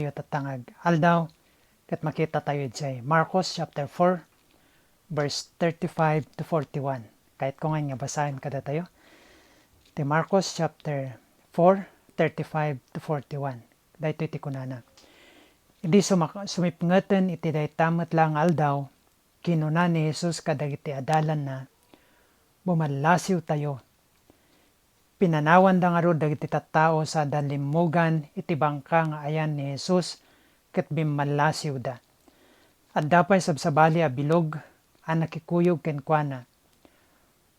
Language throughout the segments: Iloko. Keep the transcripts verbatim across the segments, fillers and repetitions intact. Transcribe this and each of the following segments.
tayo tatta nga aldaw, ket makita tayo idiay Marcos chapter four, verse thirty-five to forty-one. Kayatko ngay nga basaen kadatayo. Ti Marcos chapter four, thirty-five to forty-one. Daytoy ti kunana. Idi sumak-, sumipngeten iti dayta met la nga aldaw, kinuna ni Jesus kadagiti adalanna, "Bumallasiwtayo." Pinanawanda ngarud dagiti tattao sa adda limmugan iti bangka nga ayan ni Jesus ket bimmallasiwda. Adda pay sabsabali a bilog a nakikuyog kenkuana.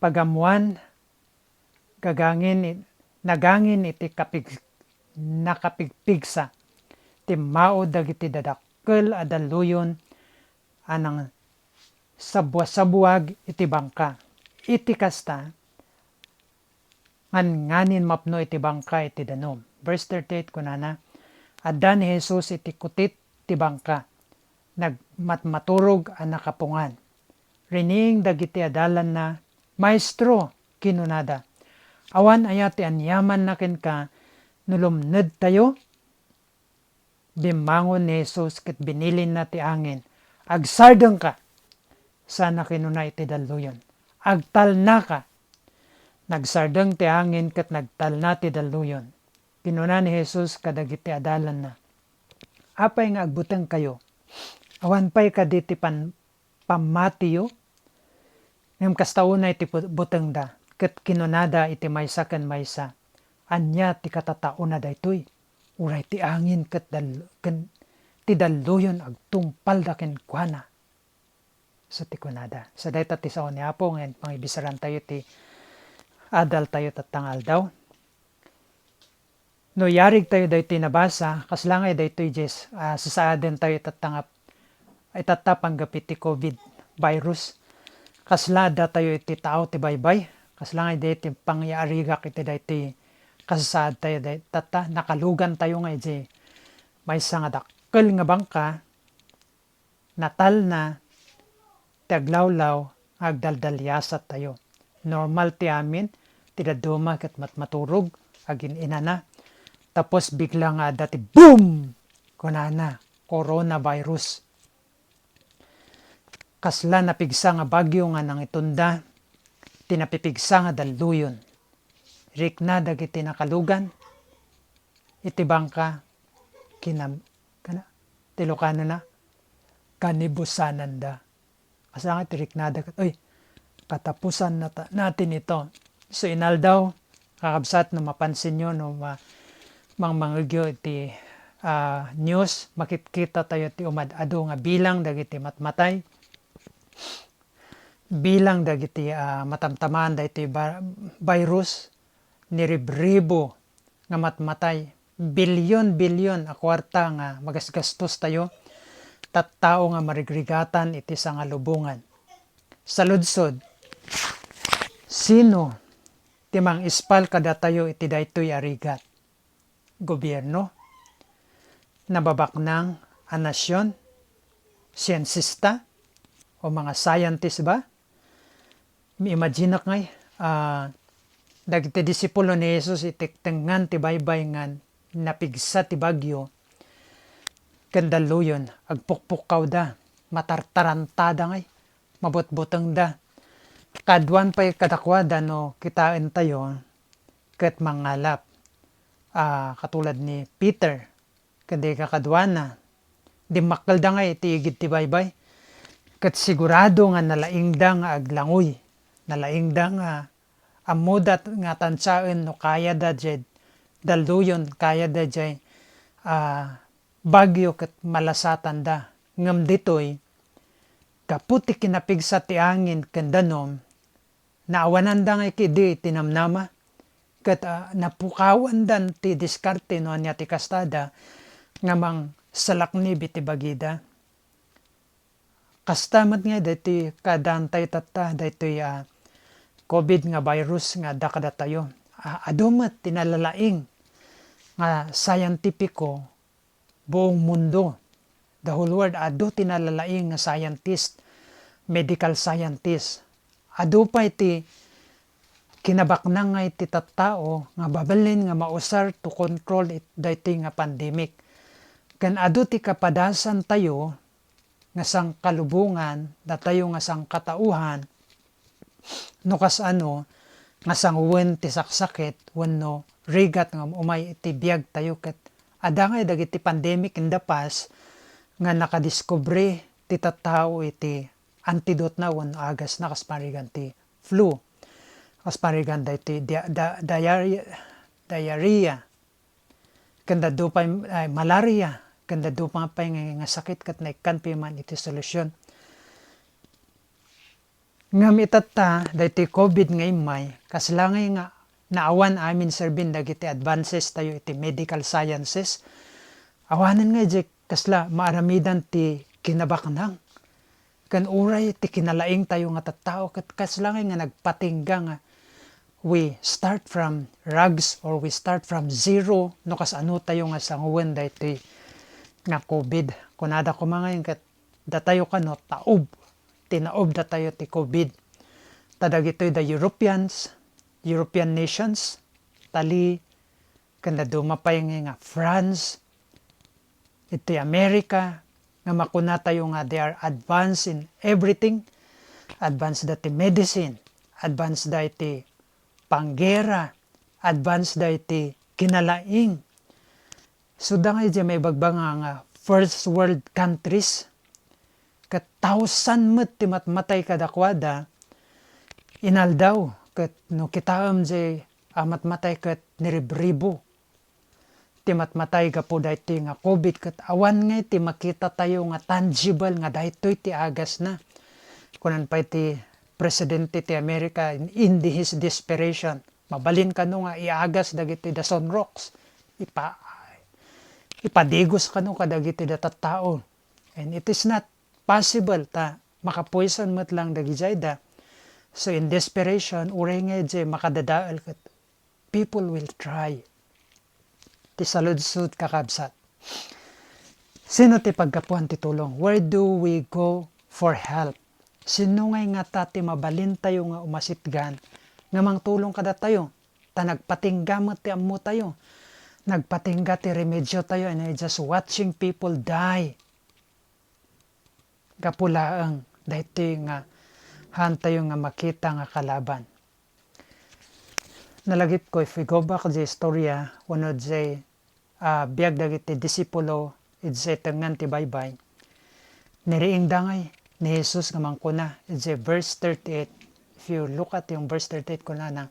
Pagammoan, gagangin i-, nagangin iti kapig-, nakapigpigsa. Timmaod dagiti dadakkel a dalluyon a nangsabbuasabbuag iti bangka. Iti kasta, ngan-nganin mapno iti bangka iti danum. Verse thirty-eight kunana, "Adda ni Jesus iti kutit ti bangka, nagmatmaturog a nakapungan. Rining dagiti adalanna, 'Maestro,' kinunada, 'awan aya ti aniamanna kenka no lumnedtayo?' Bimmangon ni Jesus ket binilinna ti angin, 'Agsardengka!' Sana kinuna iti dalluyon, 'Agtalnaka!' Nagsardeng ti angin ket nagtalna ti dalluyon. Kinuna ni Jesus kadagiti adalanna, "Apay nga agbutengkayo? Awan pay kadi ti pan-, pammatiyo?" Ngem kasta unay ti pu-, butengda, ket kinunada iti maysa ken maysa, "Ania ti katataona daytoy? Uray ti angin ket dal-, ken ti dalluyon agtungpalda kenkuana." Sa ti kunada. Sa dayta ti sao ni Apo nga pangibisarantayo ti adaltayo tatta nga aldaw. No yarigtayo daytoy nabasa, kasla ngay daytoy, Jess, ah, sasaadentayo itatta nga, itatta panggep iti covid virus. Kasla addatayo iti tao ti baybay. Kasla ngay daytoy pangyarigak iti daytoy kasasaadtayo day-, tatta, nakalugantayo nga iti maysa nga dakkel nga bangka, natalna ti aglawlaw nga agdaldaliasattayo. Normal ti amin, ti dadduma ket matmaturog, agin-inana. Tapos bigla nga adda ti boom! Kunana, coronavirus. Kasla napigsa nga bagyo nga nangitunda ti napipigsa nga dalluyon. Rikna dagiti nakalugan iti bangka, kinam-, kana, ti Ilocano na, kanibusananda. Kasla nga ti riknada ket, "Uy, katapusan nata-, natin ito." So, inaldaw, kakabsat, no mapansinyo, no ma-, mangmangegyo iti, ah, news, makitkitatayo ti umad-adu nga bilang dagiti matmatay, bilang dagiti, ah, matamtamaan daytoy ba-, virus, niribribo nga matmatay, bilyon-bilyon a kuarta nga magasgastostayo, tattao nga marigrigatan iti sangalubongan. Saludsod, sino ti mangispal kadatayo iti daytoy a rigat? Gobierno? Nababaknang a nasion? Siensista? O mga scientist ba? Imaginak ngay, ah, dagiti disipulo ni Jesus itektengan ti baybay nga napigsa ti bagyo ken dalluyon, agpukpukkawda, matartarantada ngay, mabutbutengda. Kaduan pay kadakuada no kitaentayo ket mangngalap, ah, katulad ni Peter, ken dagiti kakaduana, dimmakkelda ngay iti igid ti baybay. Ket sigurado nga nalaingda nga aglangoy, nalaingda nga ammoda nga tansaen no kayada diay dalluyon, kayada diay, ah, bagyo ket malasatanda. Ngem ditoy, gapu ti kinapigsa ti angin ken danum, naawananda ngay ketdi iti namnama, ket, ah, napukawandan ti diskarte no ania ti kastada nga mangsalaknib iti bagida. Kasta met ngay daytoy kadaantayo tatta, daytoy, ah, covid nga virus nga adda kadatayo. Ah, adu met ti nalalaing nga scientifico buong mundo, the whole world, adu ti nalalaing nga scientist, medical scientist. Adu pay ti kinabaknang nga iti tattao nga mabalin nga mausar to control it-, daytoy nga pandemic. Ken adu ti kapadasantayo nga sangkalubongan, datayo nga sangkataoan, no kasano nga sanguwen ti saksakit wenno rigat nga umay iti biagtayo. Ket adda ngay dagiti pandemic in the past nga nakadiskubre ti tattao iti antidote na wenno agasna, kas parigan ti flu, kas parigan daytoy dia-, da-, diarrhea, diarrhea, ken daddo pay, ay, malaria, ken daddo pa pay nga, nga sakit ket naikkan pay man iti solusyon. Ngem itatta, daytoy covid nga immay, kasla ngay nga naawan amin serbin dagiti advances tayo iti medical sciences. Awanen nga idiay kasla maaramidan ti kinabaknang. Ken uray ti kinalaing tayo nga tattao, ket kasla ngay nga nagpatingga nga we start from rags or we start from zero no kasano tayo nga sanguwen daytoy nga covid. Kunada koma ngay ket datayo kano taob, tinaob datayo ti covid. Ta dagitoy da Europeans, European nations, Italy, ken daduma pay nga, nga France, iti America, nga makuna tayo nga they are advanced in everything. Advanced da ti medicine, advanced da iti panggera, advanced da iti kinalaing. Isuna nga idiay maibagbanga nga first world countries, ket tawsan met ti matmatay kadakuada inaldaw, ket no kitaem diay a matmatay ket niribribo ti matmatay gapu daytoy nga covid, ket awan ngay ti makitatayo nga tangible nga daytoy ti agasna. Kunan pay ti presidente ti America in, in his desperation, mabalin kano nga iagas dagitoy da sunrocks, ipa-, ipadigos kano kadagitoy da tattao. And it is not possible ta makapoison met lang dagijay da. So in desperation, uray nga idiay makadadael ket people will try. Ti saludsod, kakabsat, sino ti paggapuan ti tulong? Where do we go for help? Sino ngay ngata ti mabalintayo nga umasitgan nga mangtulong kadatayo? Ta nagpatingga met ti ammotayo. Nagpatingga ti remediotayo, and I just watching people die. Gapu laeng daytoy nga haantayo nga makita nga kalaban. Nalagipko, if we go back the istorya, wenno diay, ah, biag dagiti disipulo idiay tengngan ti baybay, niriingda ngay ni Jesus nga mangkuna idiay verse thirty-eight. If you look at yung verse thirty-eight, kunana,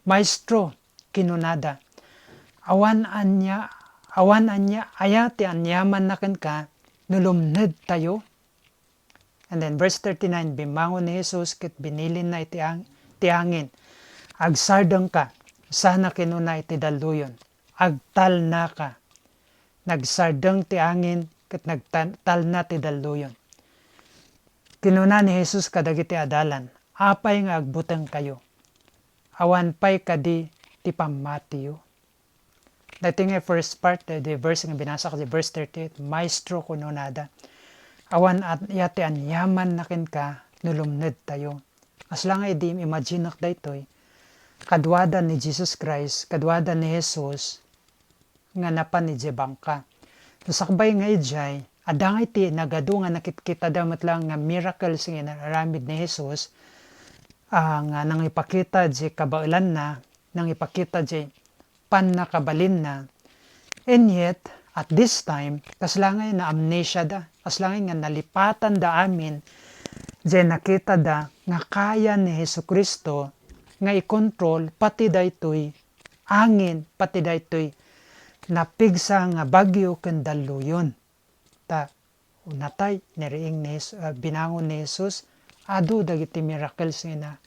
"Maestro," kinunada, "awan ania, awan ania aya ti aniamanna kenka no lumnedtayo?" And then verse thirty-nine, bimmangon ni Jesus ket binilinna iti ang-, ti angin, "Agsardengka," sana kinuna iti dalluyon, "agtalnaka." Nagsardeng ti angin ket nagtan-, talna ti dalluyon. Kinuna ni Jesus kadagiti adalan, "Apay nga agbutengkayo? Awan pay kadi ti pammatiyo?" Daytoy nga first part, eh, the verse nga binasak, the verse thirty-eight, "Maestro," kununada, "awan at, aya ti aniamanna kenka no lumnedtayo." Kasla nga idi im-imaginak daytoy, kaduada ni Jesus Christ, kaduada ni Jesus nga napan idiay bangka. So, sakbay nga idiay, adda nga iti nagadu nga nakitkitada met lang nga miracles nga inaramid ni Jesus, ah, nga nangipakita di kabaelanna, nangipakita di pannakabalinna. And yet, at this time, kasla ngay na-amnesia da, kasla ngay nga nalipatan da amin, diay nakita da nga kaya ni Jesu-Cristo nga i-control pati daytoy angin, pati daytoy napigsa nga bagyo ken dalluyon. Ta, natay, niriing ni Jes-, ah, binangon ni Jesus, adu dagiti miracles nga na-,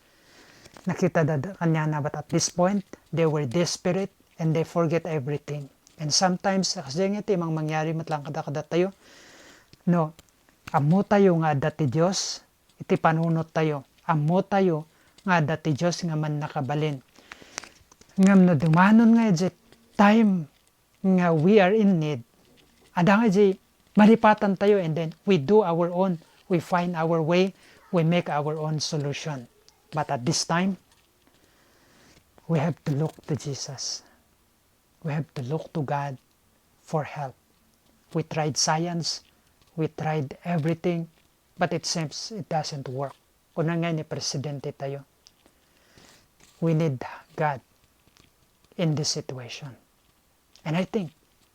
nakita da, da kaniana, but at this point, they were desperate and they forget everything. And sometimes, kasdiay nga iti mang-, mangyari met lang kada-, kadatayo, no, ammotayo nga adda ti Dios iti panunottayo, ammotayo nga adda ti Dios nga mannakabalin. Ngem no dumanon nga idiay time nga we are in need, adda nga idiay malipatan tayo, and then we do our own, we find our way, we make our own solution. But at this time, we have to look to Jesus. We have to look to God for help. We tried science, we tried everything, but it seems it doesn't work. Kuna nga ni presidente tayo, we need God in this situation. And I think,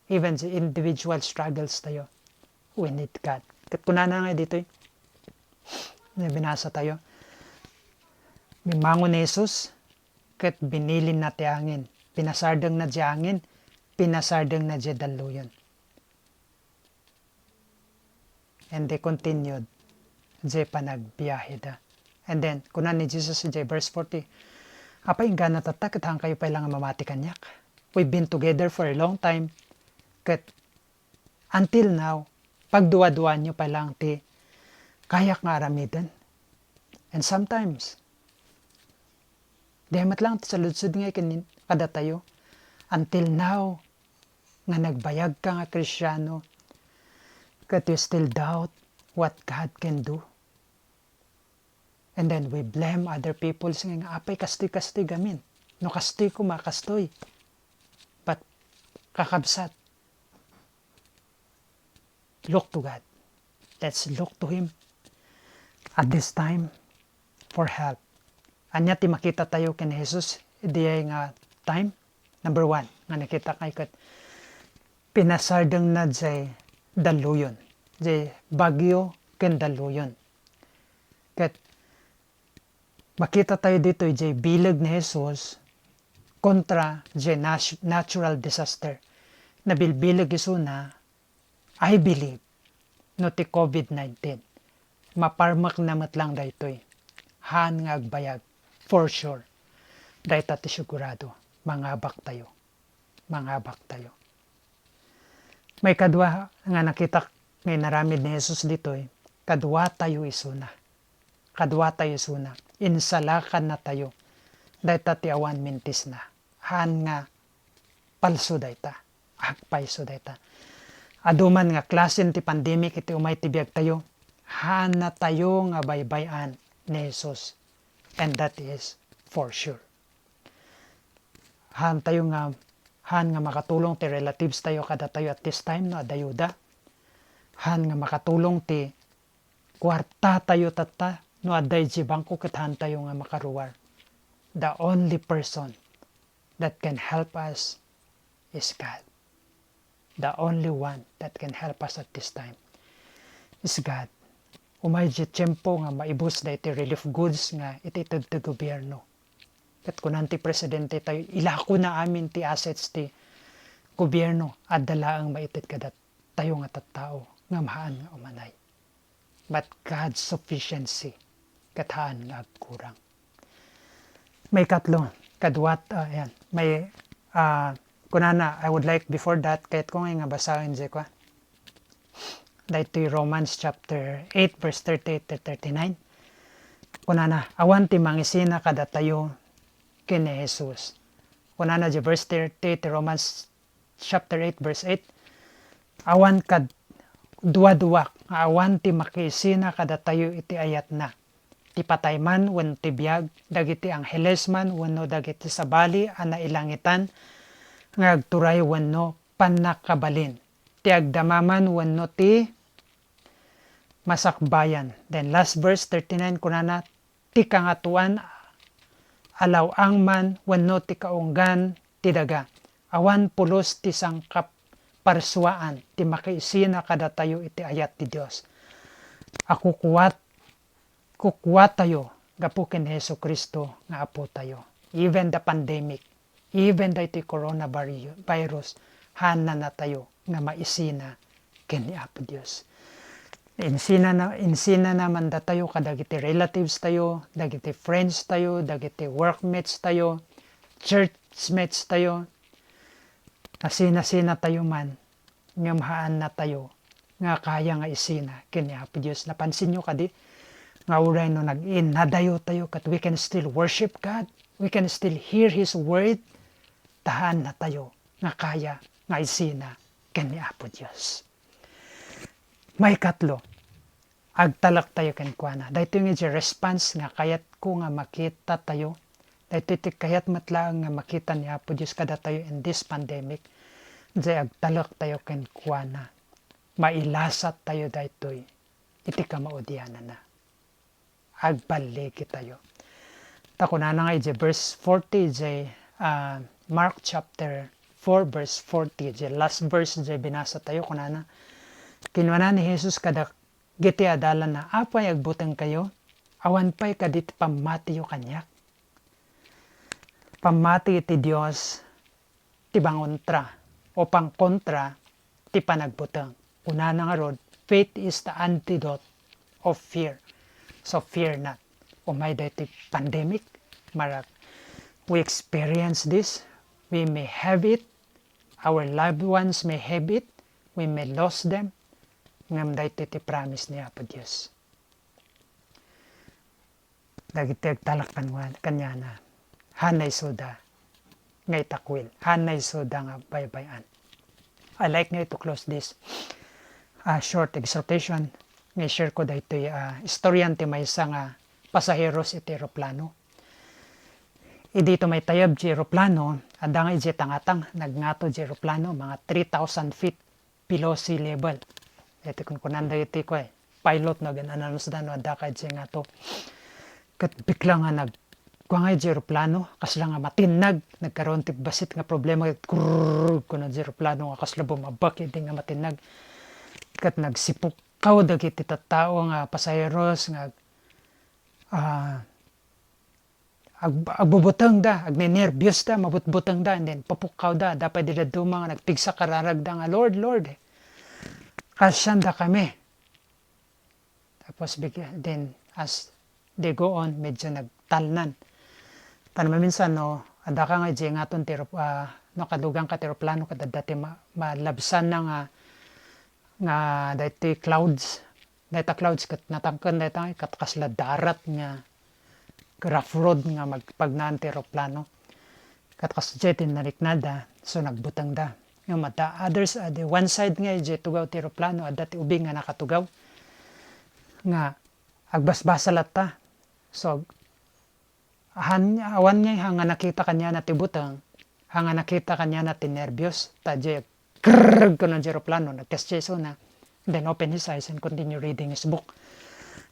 even the individual struggles tayo, we need God. Ket kunana nga ditoy, nga binasa tayo, bimmangon ni Jesus, ket binilinna ti angin. Pinasardengna diay angin, pinasardengna diay dalluyon. And they continued diay panagbiaheda. And then, kuna ni Jesus diay verse forty, "Apay, inggana tatta, ket haankayo pay la nga mamati kaniak? We've been together for a long time, ket until now, pagduaduaanyo pay lang ti kayak nga aramiden." And sometimes, diay met lang ti saludsod nga ken-, kadatayo. Until now, nga nagbayagka nga Kristiano, ket you still doubt what God can do. And then we blame other people, nga, "Apay, kastoy, kastoy gamin. No kastoy koma, kastoy." But, kakabsat, look to God. Let's look to Him at this time for help. Ania ti makita tayo ken Jesus diay nga time? Number one, nga nakita kay ket pinasardengna diay dalluyon, diay bagyo ken dalluyon. Ket makita tayo ditoy diay bileg ni Jesus kontra diay nas-, natural disaster. Nabilbileg isuna, I believe, no ti covid nineteen, maparmekna met lang daytoy. Haan nga agbayag, for sure. Dayta ti sigurado, mangabak tayo. Mangabak tayo. Maikadua nga nakitak nga inaramid ni Jesus ditoy, kadua tayo isuna. Kadua tayo isuna. Insalakan na tayo. Dayta ti awan mintisna. Haan nga palso dayta. Agpayso dayta. Adu man nga klasen ti pandemic iti umay ti biag tayo, haan na tayo nga baybay-an ni Jesus. And that is for sure. Haan tayo nga, haan nga makatulong ti relatives tayo kadatayo at this time no adda ayuda. Haan nga makatulong ti kuarta tayo tatta no adda idiay bangko ket haan tayo nga makaruar. The only person that can help us is God. The only one that can help us at this time is God. Umay diay tiempo nga maibus daytoy relief goods nga iti ited ti gobierno. Ket kunan ti presidente tayo, ilakona amin ti assets ti gobierno, adda laeng maited kadatayo nga tattao nga haan nga umanay. But God's sufficiency ket haan nga agkurang. Maikatlo, kaduat, ah, ayan, may, ah, kunana, I would like, before that, kayat ko nga basaen diay kua. Daytoy Romans chapter eight, verse thirty-eight to thirty-nine. Kunana, awan ti mangisina kadatayo ken ni Jesus. Kunana diay verse thirty-eight ti Romans chapter eight, verse eight, awan kad-, duaduak nga awan ti makiisina kadatayo iti ayatna. Ti patay man wenno ti biag, dagiti angheles man wenno dagiti sabali a nailangitan nga agturay wenno pannakabalin, ti agdama man wenno ti masakbayan. Then last verse, thirty-nine, kunana, ti kangatoan a law-ang man wenno ti kaunggan ti daga, awan pulos ti sangkap parsuaan ti makiisina kadatayo iti ayat ti Dios. A kukuat-, kukuatayo gapu ken Jesu-Cristo nga Apotayo. Even the pandemic, even daytoy coronavirus, haannatayo nga maisina ken ni Apo Dios. Insinana, insinana man datayo kadagiti relatives tayo, dagiti friends tayo, dagiti workmates tayo, church mates tayo, nasina-sina tayo man, ngem haannatayo nga kaya nga isina ken ni Apo Dios. Napansinyo kadi nga uray no nag-, innadayo tayo, ket we can still worship God. We can still hear His word. Ta haannatayo nga kaya nga isina ken ni Apo Dios. Maikatlo, agtalek tayo kenkuana. Daytoy nga diay response nga kayatko nga makita tayo. Daytoy ti kayat met laeng nga makita ni Apo Dios kadatayo in this pandemic. Diay agtalek tayo kenkuana. mailasat tayo daytoy iti kamaudianana. Agballigi tayo. Ta kunana nga iti verse forty iti, ah, Mark chapter four verse forty, iti last verse iti binasa tayo, kunana, kinuna ni Jesus kada giti adalanna, "Apay agbutengkayo? Awan pay kadi ti pammatiyo kaniak?" Pammati iti Dios ti pangontra o pangkontra ti panagbuteng. Kunana ngarud, "Faith is the antidote of fear." So fear not. Umay daytoy pandemic, marag, we experience this, we may have it, our loved ones may have it, we may lose them, ngem daytoy ti promise ni Apo Dios. Dagiti agtalek kan-, kaniana, haanna isuda nga itakwil, haanna isuda nga baybay-an. I like nga to close this, ah, short exhortation nga i-share ko daytoy, ah, istoryan ti maysa nga pasaheros iti eroplano. Idi tumaytayab ti eroplano, adda nga idiay tangatang, nagngato ti eroplano, mga three thousand feet below sea level. Iti kunkunan dagiti kuay, pilot no, agan-announce da no adda ka idiay ngato. Ket bigla nga nag-, kua nga idiay eroplano, kasla nga matinnag, nagkaroon ti bassit nga problema, ket grrrr, kuno idiay eroplano nga kasla bumabak, idi nga matinnag. Ket nagsipukkaw dagiti tattao nga pasaheros nga, ah, ag-, agbubutengda, agnenerbiosda, mabutbutengda, and then pupukkawda. Adda pay dadduma nga nagpigsa kararagda nga, "Lord, Lord, kasiandakami." Tapos bigla, then as they go on, medyo nagtalnan. Tan maminsan, no, adda ka nga idiay ngaton ti erop-, ah, no, kadugang ka ti eroplano, ket adda ti ma-, malabsanna nga, nga daytoy clouds. Dayta clouds ket natangken dayta, ket kasla darat nga rough road nga magpagnaan ti eroplano. Ket kasdiay ti nariknada, so nagbutengda. Ngem adda others, ah, di one side nga idiay tugaw ti eroplano, adda ti ubing nga nakatugaw nga agbasbasol latta. So, han-, awan nga, ha nga nakita kaniana ti buteng, ha nga nakita kaniana ti nerbios, ta diay grrrr kuno diay eroplano, nagkasdiay isuna. Then open his eyes and continue reading his book.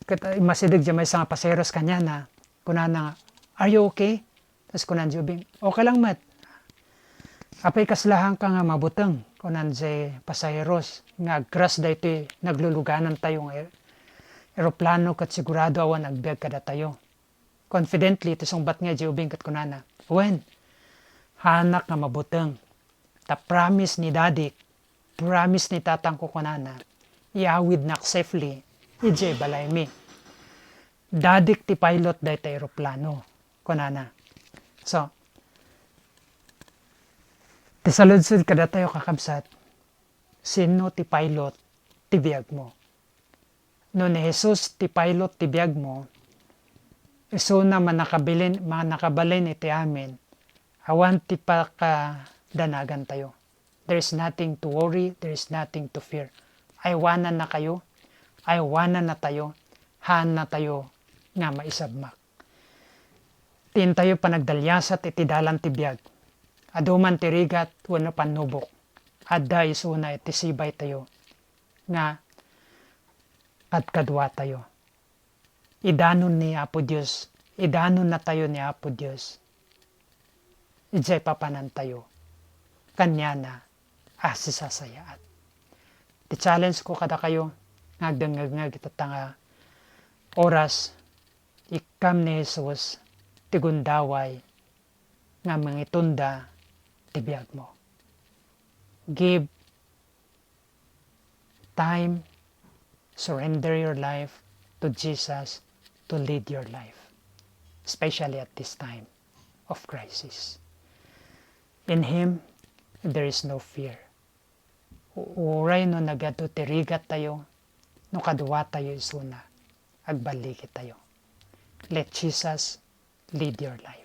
Ket, ah, immasideg diay maysa nga pasaheros kaniana, kunana nga, "Are you okay?" Tapos kunan diay ubing, "Okay lang met." "Apay kasla haanka nga mabuteng?" kunan diay pasaheros nga ag-crash daytoy nagluluganantayo nga er-, eroplano ket sigurado awan agbiag kadatayo. Confidently, ti sungbat nga idiay ubing ket kunana, "Wen, haanak nga mabuteng. Ta promise ni dadik, promise ni tatangko," kunana, "iawidnak safely idiay balaymi. Dadik ti pilot dayta eroplano," kunana. So, ti saludsod kadatayo, kakabsat, sino ti pilot ti biagmo? No ni Jesus ti pilot ti biagmo, isuna mannakabilin-, mannakabalin iti amin, awan ti pakadanagantayo. There is nothing to worry, there is nothing to fear. Aywanannakayo, aywanannatayo, haannatayo nga maisabmak. Ti intayo panagdaliasat iti dalan ti biag. Adu man ti rigat wenno pannubok, adda isuna iti sibaytayo nga kadkaduatayo. Idanon ni Apo Dios, idanonnatayo ni Apo Dios. Idiay papanantayo kaniana a sisasayaat. Ti challenge ko kadakayo nga agdengngeg nga iti tatta nga oras, ikkam ni Jesus ti gundaway nga mangitunda ti biagmo. Give time, surrender your life to Jesus to lead your life, especially at this time of crisis. In Him, there is no fear. U-, uray no nagadu ti rigattayo, no kaduatayo isuna, agballigi tayo. Let Jesus lead your life.